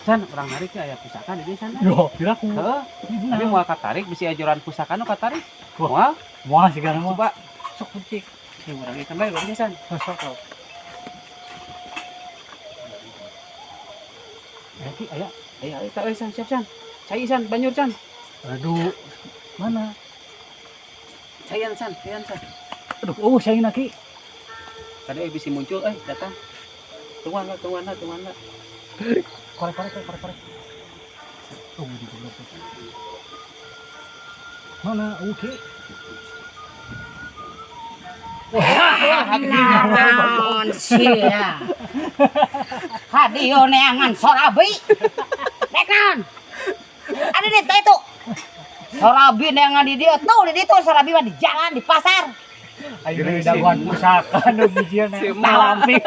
San, urang narik ya aya pusaka di dieu, San. Yo, piraku. Heeh. Tapi moal katarik, bisi ajoran pusaka nu katarik. Wah. Moal, Moal sigana mah. Coba. Sok cik. Nih urang ikan bae urang San. Sok sok. Aya, Ki, aya. Aya eta euy, San, siap, San. Cai, San, banjur, San. Aduh. Mana? Caian, San, caian, San. Aduh, oh saya Ki. Tadi euy bisi muncul euy datang. Tungguan lah, tungguan lah, tungguan lah. Korek korek korek korek. Oh, di goblok. Mana? Oke. Naon sia? Kadieu neangan sorabi. Rek naon? Ada nih teh itu. Sorabi neangan di dieu tuh, di ditu sorabi mah di jalan, di pasar. Ayo daguan pusaka nu bijil Si malampir.